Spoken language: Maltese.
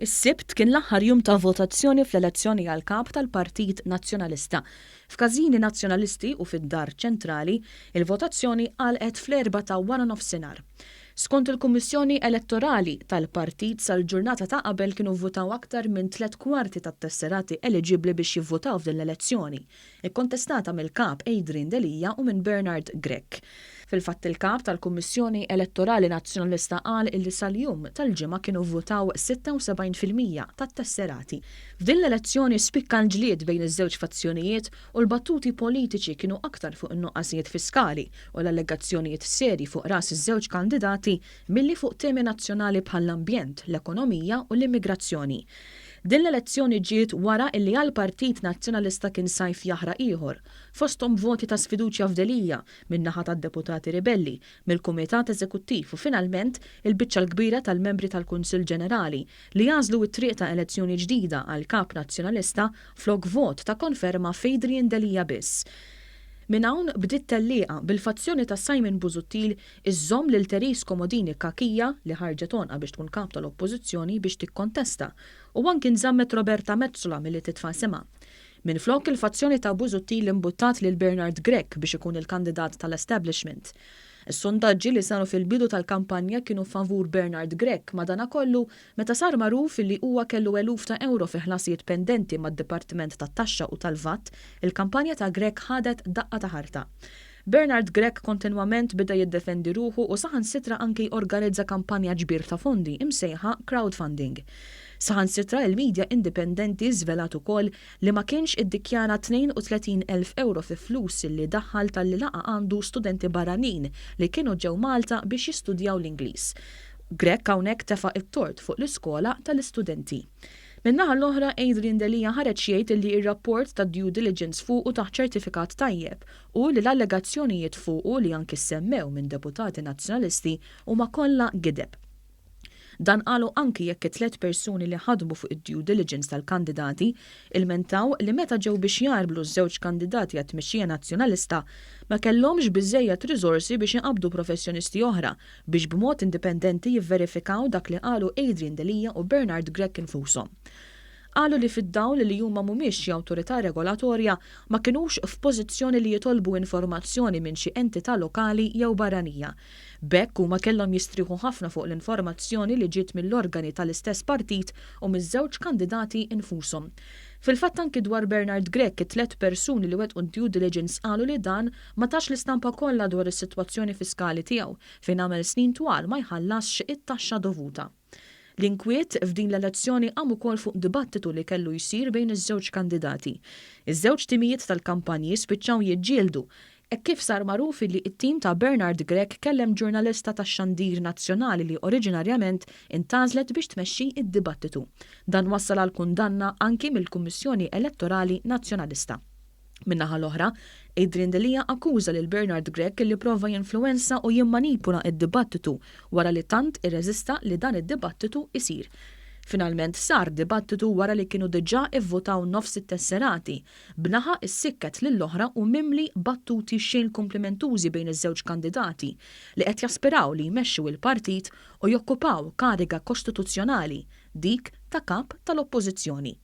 Is-Sibt kien l-aħħar jum ta' votazzjoni fl-elezzjoni għall-Kap tal-Partit Nazzjonalista. F'każini Nazzjonalisti u fid-Dar Ċentrali, il-votazzjoni għalqet fl-erbgħa ta' waranofsinhar. Skont il-Kummissjoni Elettorali tal-Partit sal-ġurnata ta' qabel kienu vvutaw aktar minn tlett kwarti tat-tesserati eliġibbli biex jivvutaw f'din l-elezzjoni, ikkontestata mill-Kap Adrian Delia u minn Bernard Grech. Fil-fatt il-Kap tal-Kummissjoni Elettorali Nazzjonalista qal illi sal-jum tal-Ġimgħa kienu vvutaw 76% tat-tesserati. F'din l-elezzjoni spikka l-ġlied bejn iż-żewġ fazzjonijiet u l-battuti politiċi kienu aktar fuq in-nuqqasijiet fiskali u l-allegazzjonijiet serji fuq ras iż-żewġ kandidati milli fuq temi nazzjonali bħall-ambjent, l-ekonomija u l-immigrazzjoni. Din l-elezzjoni ġiet wara illi għall-Partit Nazzjonalista kien sajf jaħraq ieħor, fosthom voti ta' sfiduċja f'Delia min-naħa tad-deputati ribelli, mill-Kumitat Eżekuttiv u finalment il-biċċa l-kbira tal-membri tal-Kunsill Ġenerali li għażlu t-triq ta' elezzjoni ġdida għal Kap Nazzjonalista flok vot ta' konferma f'Adrian Delia biss. Minn hawn bdiet tellieqa bil-fazzjoni ta' Simon Busuttil iżżomm lil Therese Comodini Cachia li ħarġet għonqha biex tkun Kap tal-Oppożizzjoni biex tikkontesta u anki nżammet Roberta Metsola milli titfa' isimha. Minflok il-fazzjoni ta' Busuttil imbuttat lil Bernard Grech biex ikun il-kandidat tal-establishment. Is-sondaġġi li saru fil-bidu tal-kampanja kienu favur Bernard Grech madanakollu meta sar magħruf illi huwa kellu eluf ta' ewro fi ħlasijiet pendenti mad-Dipartiment tat-Taxxa u tal-VAT, il-kampanja ta' Grech ħadet daqqa ta' ħarta. Bernard Grech kontinwament beda jiddefendi ruħu u saħansitra anki organizza kampanja ġbir ta' fondi imsejħa crowdfunding. Saħansitra il-media indipendenti żvelat ukoll li ma kienx iddikjara €32,000 fi flus li daħħal talli laqa' għandu studenti barranin li kienu ġew Malta biex jistudjaw l-Ingliż. Grech hawnhekk tefa' t-tort fuq l-iskola tal-istudenti. Min-naħa l-oħra Adrian Delia ħareġ jgħid li r-rapport tad-due diligence fuqu tah ċertifikat tajjeb u li l-allegazzjonijiet fuqu li anki ssemmew minn deputati Nazzjonalisti huma kollha gideb. Dan qalu anki jekk it-tliet persuni li ħadmu fuq id-due diligence tal-kandidati ilmentaw li meta ġew biex jgħarblu ż-żewġ kandidati għat-tmexxija Nazzjonalista ma kellhomx biżżejjed riżorsi biex iqabbdu professjonisti oħra biex b'mod indipendenti jivverifikaw dak li qalu Adrian Delia u Bernard Grech infushom. Qalu li fid-dawl li huma mhumiex xi awtorità regolatorja ma kinux f'pożizzjoni li jitolbu informazzjoni minn xi entità lokali jew barranija. B'hekk huma kellhom jistrieħu ħafna fuq l-informazzjoni li ġiet mill-organi tal-istess partit u miż-żewġ kandidati infushom. Fil-fatt anki dwar Bernard Grech it-tlett persuni li wettqu d-due diligence qalu li dan ma tax l-istampa kollha dwar is-sitwazzjoni fiskali tiegħu fejn għamel snin twal ma jħallasx it-taxxa dovuta. L-inkwiet f'din l-elezzjoni qam ukoll fuq dibattitu li kellu jsir bejn iż-żewġ kandidati. Iż-żewġ timijiet tal-kampanji spiċċaw jiġġieldu hekk kif sar magħruf illi t-tim ta' Bernard Grech kellem ġurnalista tax-xandir nazzjonali li oriġinarjament intgħażlet biex tmexxi d-dibattitu. Dan wassal għal kundanna anki mill-Kummissjoni Elettorali Nazzjonalista. Min-naħa l-oħra, Adrian Delia akkuża lil Bernard Grech li prova jinfluwenza u jimmanipula d-dibattitu wara li tant irreżista li dan id-dibattitu isir. Finalment sar dibattitu wara li kienu diġà ivvutaw nofs it-tesserati, b'naħa issikket lill-oħra u mimli battuti xejn kumplimentużi bejn iż-żewġ kandidati li qed jaspiraw li jmexxu il-partit u jokkupaw kariga kostituzzjonali, dik ta' Kap tal-Oppożizzjoni.